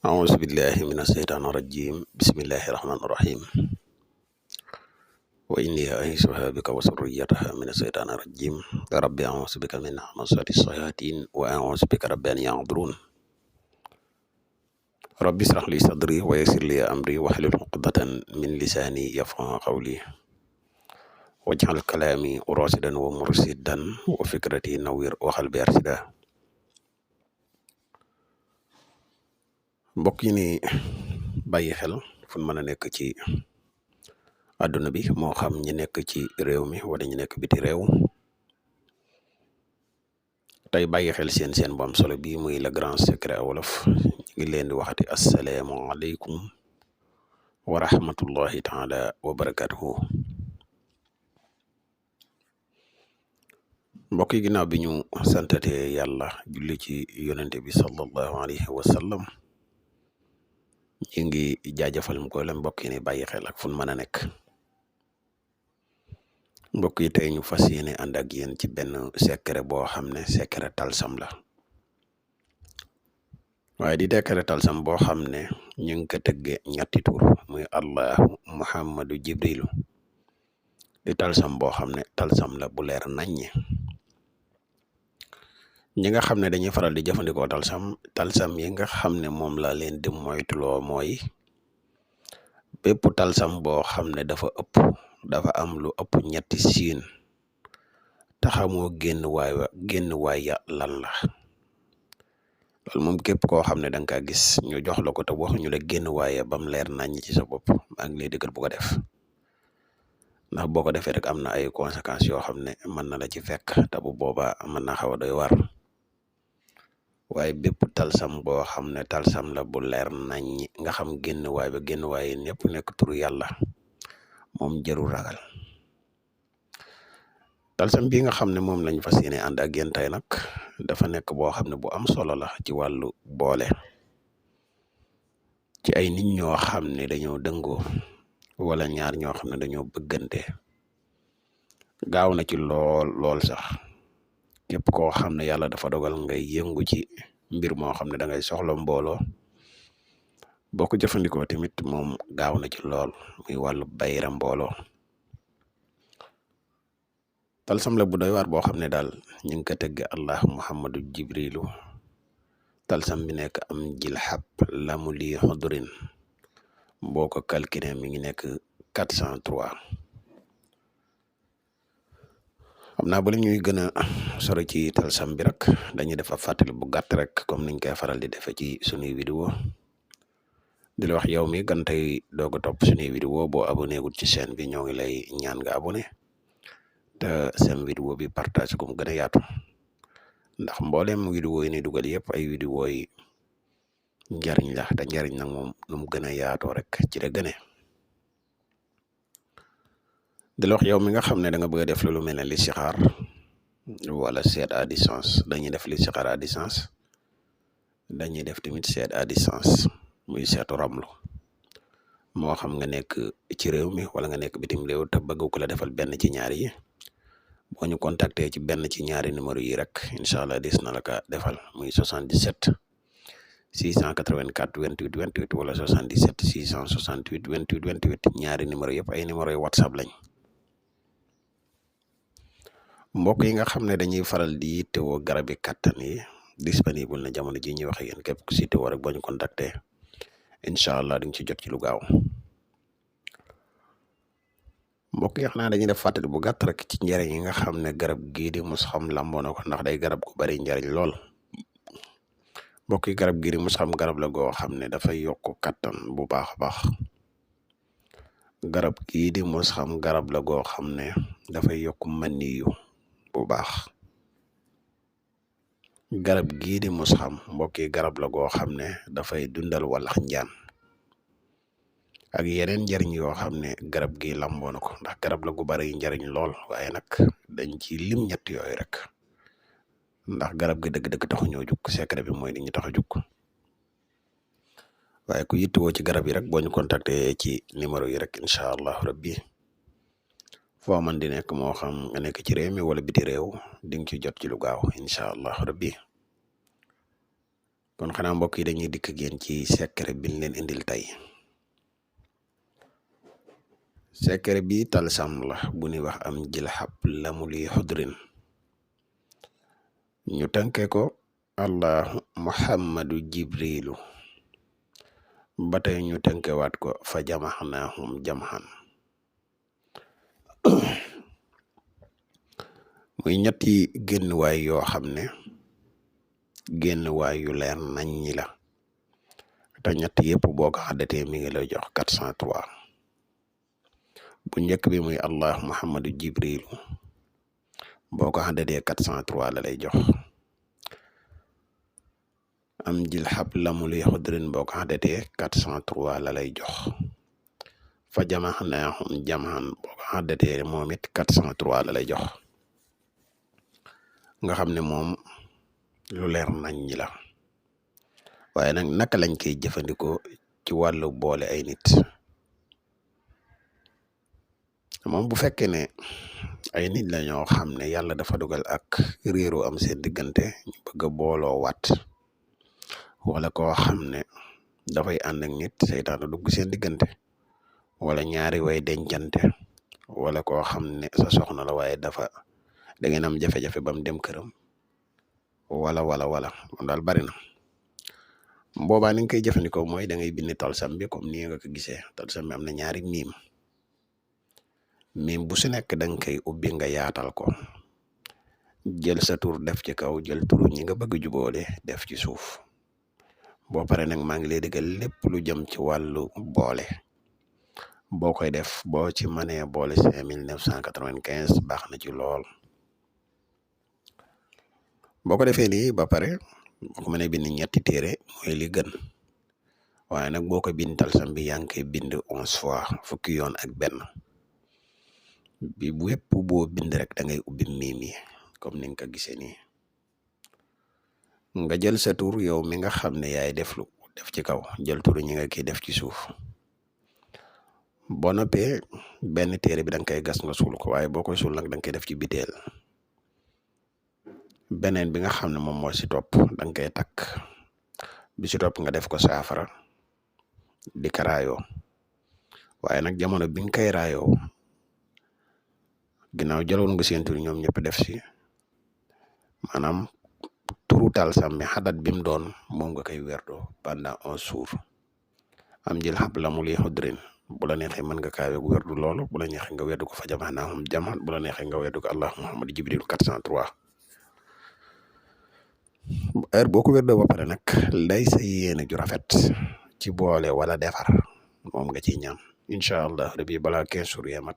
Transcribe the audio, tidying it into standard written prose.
أعوذ بالله من الشيطان الرجيم بسم الله الرحمن الرحيم وإني أعيذها بك وذريتها من الشيطان الرجيم ربي أعوذ بك من همزات الشياطين وأعوذ بك رب أن يحضرون ربي اشرح لي صدري ويسر لي أمري واحلل عقدة من لساني يفقهوا قولي واجعل كلامي راشدا ومرشدا وفكرتي نوير وقلبي أرشدا mbokk yi ni bàyyi xel fu mën a nekk ci àdduna bi moo xam ñi nekk ci réew mi wala ñu nekk biti réew tey bàyyi xel seen bu am solo bi muy le grand secret wolof ñu ngi leen di waxati asalaamaaleykum wa rahmatullahi taala wa barakatuhu mbokk yi ginnaaw bi ñu santate yàlla julli ci yonente bi sallallahu alayhi wa sallam ñu ngi jaajëfal mu ko la mbokk yi ne bàyyi xel ak fu mën a nekk mbokk yi tey ñu fas yéene ànd ak yéen ci benn secret boo xam ne secret talsam la waaye di secret talsam boo xam ne ñu ngi ko tëgge ñetti tur muy allahu muhammadu jibrilu di talsam boo xam ne talsam la bu leer naññe ñi nga xam ne dañuy faral di jëfandikoo talsam yi nga xam ne moom la leen di moytuloo mooy bépp talsam boo xam ne dafa am lu ëpp ñetti siin taxamoo génn waay ya lan la loolu moom képp koo xam ne da nga kaa gis ñu jox la ko te waxuñu la génn waaye bam leer naññ ci sa bopp maa ngi lay dëggal bu ko def ndax boo ko defee rek am na ay conséquences yoo xam ne mën na la ci fekk te bu boobaa mën na xaw a doy war waaye bépp talsam boo xam ne talsam la bu leer nañ nga xam génn waay ba génn waay ñëpp nekk turu yàlla moom jarul ragal talsam bi nga xam ne moom lañ fas yéene ànd ak yéen tey nag dafa nekk boo xam ne bu am solo la ci wàllu boole ci ay nit ñoo xam ne dañoo dëngoo wala ñaar ñoo xam ne dañoo bëggante gaaw na ci lool sax képp koo xam ne yàlla dafa dogal ngay yëngu ci mbir moo xam ne da ngay soxla mbooloo boo ko jëfandikoo tamit moom gaaw na ci lool muy wàllu bayra mbooloo talsam la bu doy waar boo xam ne daal ñu ngi ko tëgg allah muhammadu jibrilu talsam bi nekk am jilhab lamu lii xudurin boo ko calculé mi ngi nekk 403 xam naa ba la ñuy gën a sori ci talsam bi rek dañuy def ab fàttali bu gàtt rek comme niñ koy faral di defe ci sunuy vidéo di la wax yow mi gan tey doog a topp sunuy vidéo boo abonné gul ci chaîne bi ñoo ngi lay ñaan nga abonné te seen vidéo bi partage ko mu gën a yaatu ndax mbooleem vidéo yi ni dugal yëpp ay vidéo yi njariñ la te njariñ nag moom nu mu gën a yaatoo rek ci la gëne di la wax yow mi nga xam ne da nga bëgg a def lu mel ne listixaar wala seet à distance dañuy def listixaar à distance dañuy def tamit seet à distance muy seetu ramlu moo xam nga nekk ci réew mi wala nga nekk bitim réew te bëgg ko la defal benn ci ñaari yi boo ñu contacter ci benn ci ñaari numéro yi rek incha allah dis na la ka defal muy 77 684 28 28 wala 77 668 28 28 ñaari numéro yëpp ay numéro yu whatsapp lañ mbokk yi nga xam ne dañuy faral di yittewoo garabi kattan yi disponible na jamono ji ñuy wax ak yéen képp ku si yittewoo rek boo ñu contacter incha allah di nga ci jot ci lu gaaw mbokk yi xanaa dañuy def fàttali bu gàtt rek ci njariñ yi nga xam ne garab gii di musxam lamboo na ko ndax day garab gu bari njariñ lool mbokk yi garab gii di musxam garab la goo xam ne dafay yokk kattan bu baax a baax garab gii di musxam garab la goo xam ne dafay yokk maniyu bu baax garab gii di musxam mbokk yi garab la goo xam ne dafay dundal walax njaan ak yeneen njariñ yoo xam ne garab gi lamboo na ko ndax garab la gu bari njariñ lool waaye nag dañ ci lim ñett yooyu rek ndax garab gi dëgg-dëgg taxu ñoo jug secret bi mooy li ñu tax a jug waaye ku yittewoo ci garab yi rek boo ñu contacter ci numéro yi rek incha allah rabbi foo man di nekk moo xam nga nekk ci réew mi wala biti réew di nga ci jot ci lu gaaw incha allah rabbi kon xanaa mbokk yi dañuy dikk ak yéen ci secret biñ leen indil tey. secret bi talsam la bu ñuy wax am jilxab lamu li xudrin ñu tënke ko allahu muhammadu jibrilu ba tey ñu tënkewaat ko fa jamaxnaahum jamxan muy ñetti génnuwaay yoo xam ne génnuwaay yu leer nañ ñi la te ñett yëpp boo ko xaddatee mi ngi lay jox 403 bu njëkk bi muy allah muhammadu jibrilu boo ko xaddatee 403 la lay jox. am jil xab lamu li xudrin boo ko xaddatee 403 la lay jox. fa jamaxnaahum jamxan boo ko xaddatee moom it 403 la lay jox. nga xam ne moom lu leer nañ ñi la waaye nag naka lañ koy jëfandikoo ci wàllu boole ay nit. moom bu fekkee ne ay nit la ñoo xam ne yàlla dafa dogal ak réeru am seen diggante ñu bëgg a booloo waat wala koo xam ne dafay ànd ak nit seytaane dugg seen diggante wala ñaari way dencante wala koo xam ne sa soxna la waaye da ngeen am jafe-jafe ba mu dem këram wala moom daal bari na. boobaa ni nga koy jëfandikoo mooy da ngay bind talsam bi comme nii nga ko gisee talsam bi am na ñaari miim bu si nekk da nga koy ubbi nga yaatal ko jël sa tur def ci kaw jël turu ñi nga bëgg juboole def ci suuf. boo pare nag maa ngi lay digal lépp lu jëm ci wàllu boole boo koy def boo ci mënee boole 5995 baax na ci lool. boo ko defee nii ba pare boo ko mënee bind ñetti téere mooy li gën waaye nag boo ko bind talsam bi yaa ngi koy bind 11 fois fukki yoon ak benn bi wépp boo bind rek da ngay ubbi miim yi comme ni nga ko gisee nii. nga jël sa tur yow mi nga xam ne yaay def ci kaw jël tur ñi nga kiy def ci suuf. boo noppee benn téere bi da nga koy gas nga suul ko waaye boo koy suul nag da nga koy def ci biteel. beneen bi nga xam ne moom moo si topp da nga koy takk bi si topp nga def ko saafara di ko raayoo waaye nag jamono bi nga koy raayoo ginnaaw jëloon nga seen tur ñoom ñëpp def si maanaam turu talsam mi xadat bi mu doon moom nga koy werdoo pendant 11 jours. am jël xab lamu li xudrin bu la neexee mën nga kaa werdu loolu bu la neexee nga werdu ko fa jamaxnaahum jamxan bu la neexee nga werdu ko allah muhammad jibril 403. heure boo ko werdoo ba pare nag lay sa yéene ju rafet ci boole wala defar moom nga ciy ñaan incha allah rabbi balaa 15 jours yee mat